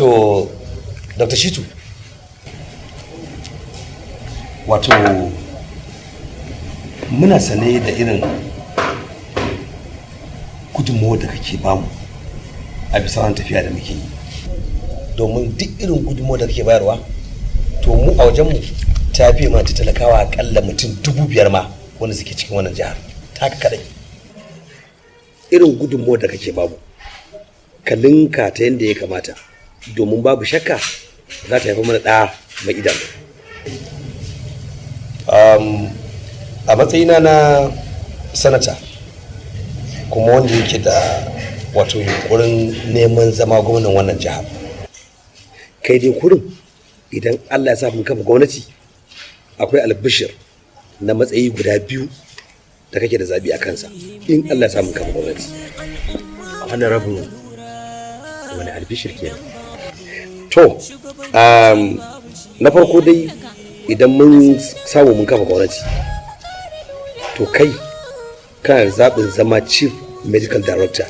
Wato Dr. Shitu, wato muna sane da irin gudunmawar da kake bamu a bisa wannan tafiya da muke yi, domin duk irin gudunmawar da kake bayarwa, to mu a wajenmu ta fi ma ta talakawa akalla mutum 5,000 ma wanda suke cikin wannan jihar taka kadai. Irin gudunmawar da kake bamu, ka linka ta yadda ya kamata, domin babu shakka za ta haifi mana ɗa mai idanu. A matsayina na sanata kuma wanda yake da wato yunkurin neman zama gwamnan wannan jihar, kai dai kurin idan Allah ya sa mun kafa gwamnati, akwai albishir na matsayi guda biyu da kake da zabi a kansa in Allah ya sa mun kafa gwamnati. Honorable, wani albishir kenan? To, na farko dai, idan mun samu mun kafa gwamnati, to kai kana da zaɓin zama chief medical director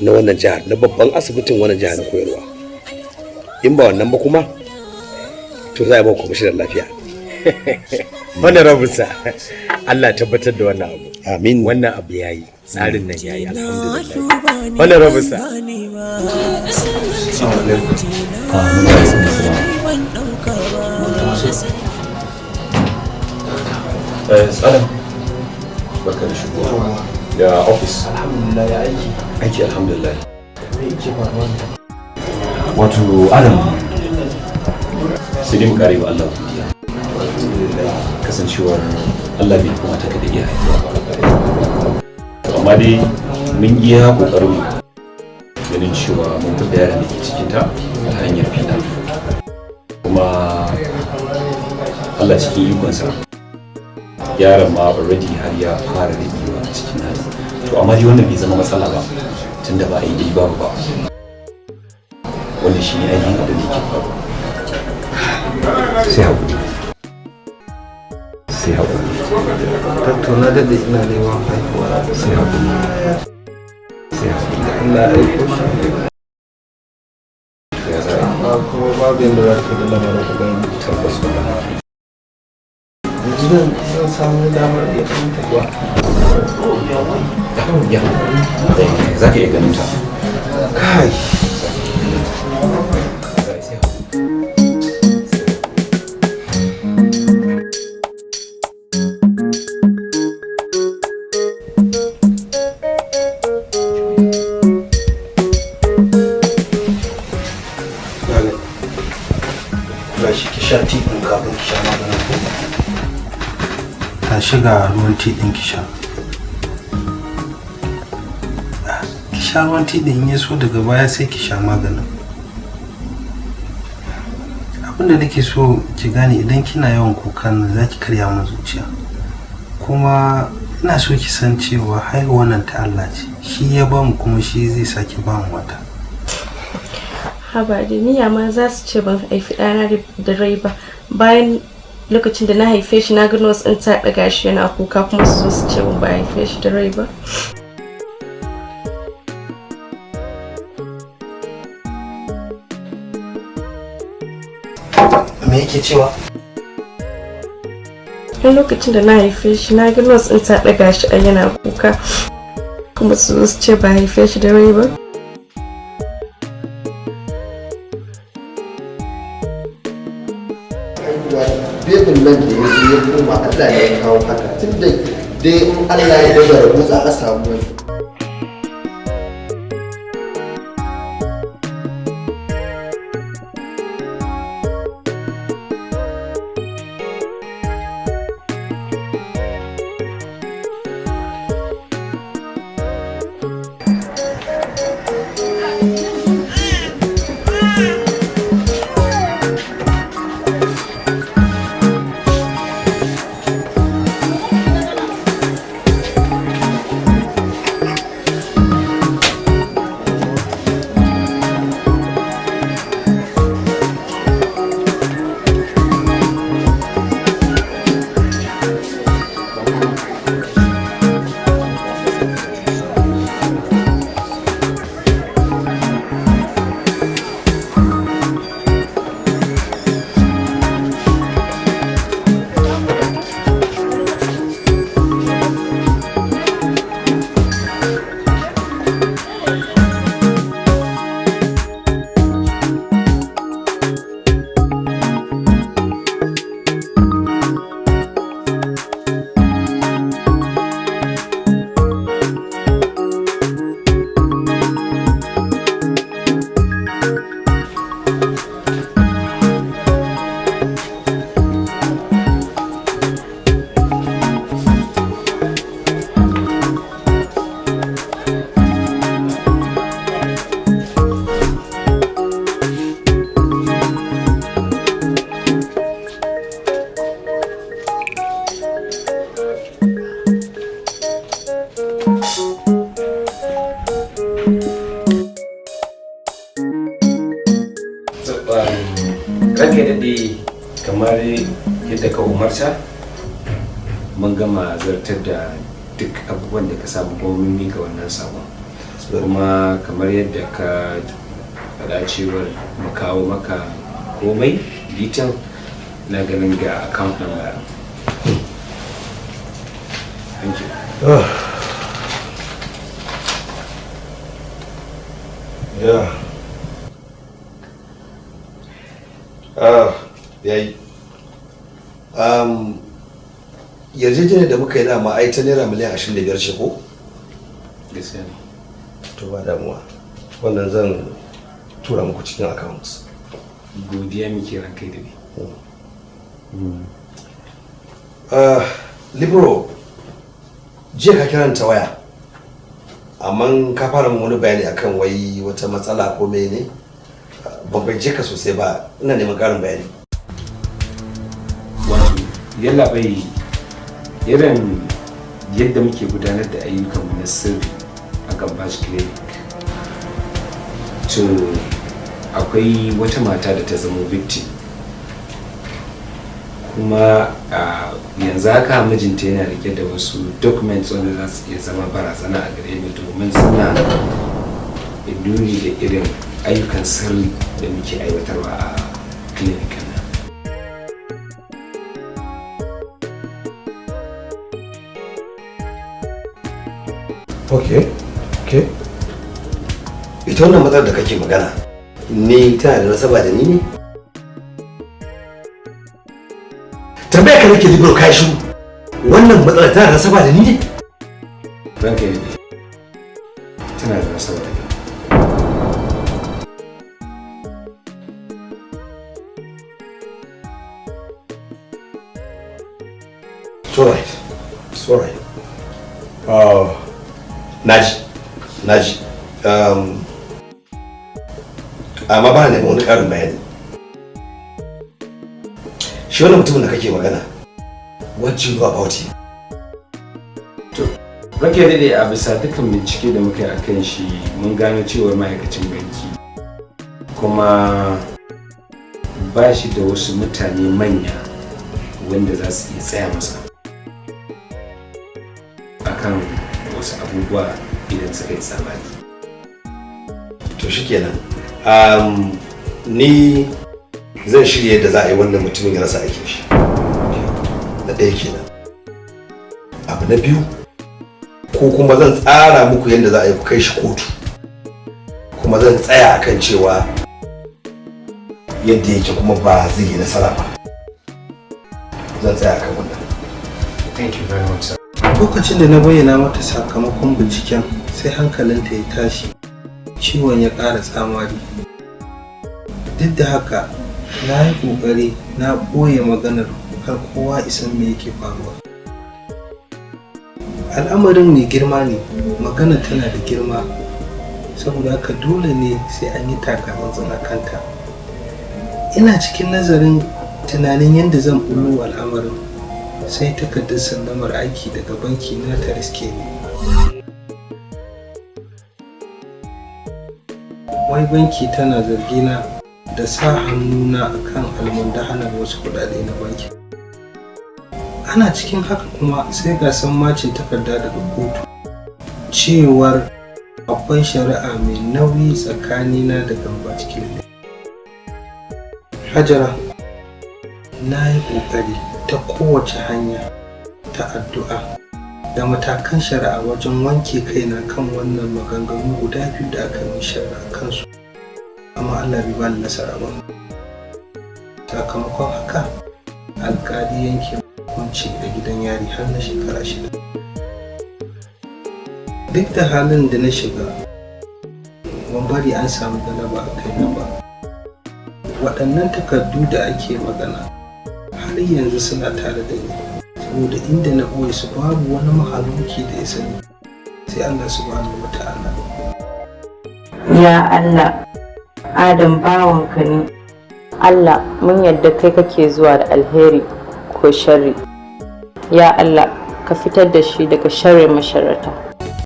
na wannan jihar, na babban asibitin wannan jihar na koyarwa. In ba wannan ba kuma, to za a yi maka kwamishinan lafiya. Honorable sir, Allah tabbatar da wannan abu. Amin. Wannan abu yayi, tsarin nan yayi, alhamdulillah. Honorable sir. Tsarin, barka da shigowa. Ya office? Alhamdulillah, ya aiki? Aiki alhamdulillah. Me yake faruwa ne? Wato Adam, sai dai mu kare wa Allah godiya. Kasancewar Allah bai kamata ka da iya haihuwa ba. To amma dai mun iya kokarin mu ganin cewa mun fi yaran da ke cikin ta ta hanyar fiɗa. Kuma Allah cikin ikonsa, yaron ma already har ya fara rabewa a cikin nata. To amma dai wannan bai zama matsala ba, tunda ba a yi dai babu ba. Wannan shi ne ainihin abin da yake faruwa. Sai haƙuri, sai haƙuri. Doctor, na daɗe ina neman haihuwa. Sai haƙuri, sai haƙuri. Allah ya aiko shi. Ya za a yi? Amma kuma babu yadda za ka da lamarin Ubangiji. Tabbas, wannan haka. Yanzu zan samu damar iya ganin ta kuwa? Ya, za ka iya ganin ta. Kai. Sai haƙuri. Ga shi, ki sha tea ɗin kafin ki sha maganin ko? Ta shiga ruwan tea ɗin ki sha. Ki sha ruwan tea ɗin, in ya so daga baya sai ki sha maganin. Abin da nake so ki gane, idan kina yawan kukan nan za ki karya min zuciya. Kuma ina so ki san cewa haihuwar nan ta Allah ce. Shi ya bamu kuma shi zai sake bamu wata. Haba da niyya ma za su ce ban haifi ɗana da rai ba, bayan lokacin da na haife shi na ga nurse ɗin ta ɗaga shi yana kuka, kuma su zo su ce ban ba haife shi da rai ba. Me yake cewa? Tun lokacin da na haife shi na ga nurse ɗin ta ɗaga shi a yana kuka, kuma su zo su ce ba haife shi da rai ba. Haihuwa bebin nan da ya zo ya koma, Allah ne ya kawo haka, tun da dai in Allah ya daga rabo za a samu wani. Ranka daɗe, kamar yadda ka umarta, mun gama zartar da duk abubuwan da ka samu, kuma mun mika wannan sabon. Kuma kamar yadda ka faɗa cewar mu kawo maka komai detail, na ganin ga account number. Thank you. Oh. Yeah. Ah, yayi. Yarjejeniyar da muka yi dama ai ta naira miliyan 25 ce, ko? Gaskiya ne. To, ba damuwa. Wannan zan tura muku cikin accounts. Godiya muke, ranka ya daɗe. Libro, jiya ka kiranta waya, amma ka fara min wani bayani akan wai wata matsala ko mene? Ban fahimce ka sosai ba, ina neman ƙarin bayani. Wato yallaɓai, irin yadda muke gudanar da ayyukanmu na sirri a Gambaj Clinic, to akwai wata mata da ta zama victim, kuma a yanzu haka mijinta yana rike da wasu documents wanda za su iya zama barazana a gare mu, domin suna nuni da irin ayyukan sirri da muke aiwatarwa a clinic nan. Ok. Ita wannan matsalar da kake magana, ni tana da nasaba da ni ne? Tambaya ka nake, Libro, kai shiru. Wannan matsalar tana da nasaba da ni ne? Ranka ya daɗe, tana da nasaba da kai. It's alright. It's alright. Naji, naji. Amma ba na neman wani ƙarin bayani. Shi wannan mutumin da kake magana, what do you know about him? To, ranka ya daɗe, a bisa dukkan bincike da muka yi a kan shi, mun gano cewar ma'aikacin banki, kuma ba shi da wasu mutane manya wanda za su iya tsaya masa akan wasu abubuwa idan suka yi tsamani. To shikenan. Ni zan shirya yadda za a yi wannan mutumin ya rasa aikin shi. Na ɗaya kenan. Abu na biyu, ko kuma zan tsara muku yadda za a yi ku kai shi kotu. Kuma zan tsaya akan cewa yadda yake kuma ba zai yi nasara ba. Zan tsaya akan wannan. Thank you very much, sir. Lokacin da na bayyana mata sakamakon binciken, sai hankalinta ya tashi, ciwon ya ƙara tsamari. Duk da haka, na yi ƙoƙari na ɓoye maganar kar kowa ya san me yake faruwa. Al'amarin mai girma ne, magana tana da girma, saboda haka dole ne sai an yi takatsantsan a kanta. Ina cikin nazarin tunanin yadda zan bullo al'amarin, sai takardar sallamar aiki daga banki na ta riske ni. Wai banki tana zargina da sa hannuna akan almundahanar wasu kuɗaɗe na banki. Ana cikin haka kuma sai ga sammacin takarda daga kotu cewar akwai shari'a mai nauyi tsakanina da Gamba cikin. Hajara, na yi ƙoƙari ta kowace hanya, ta addu'a da matakan shari'a, wajen wanke kaina kan wannan maganganu guda biyu da aka yi shari'a kansu, amma Allah bai bani nasara ba. Sakamakon haka, alƙali yanke hukunci a gidan yari har na shekara 6. Duk da halin da na shiga, ban bari an samu galaba a kaina ba. Waɗannan takardu da ake magana har yanzu suna tare da ni, saboda inda na ɓoye su babu wani mahaluki da ya sani sai Allah Subhanahu wa Ta'ala. Ya Allah, Adam bawanka ne. Allah, mun yadda kai kake zuwa da alheri ko sharri. Ya Allah, ka fitar da shi daga sharrin masharrata.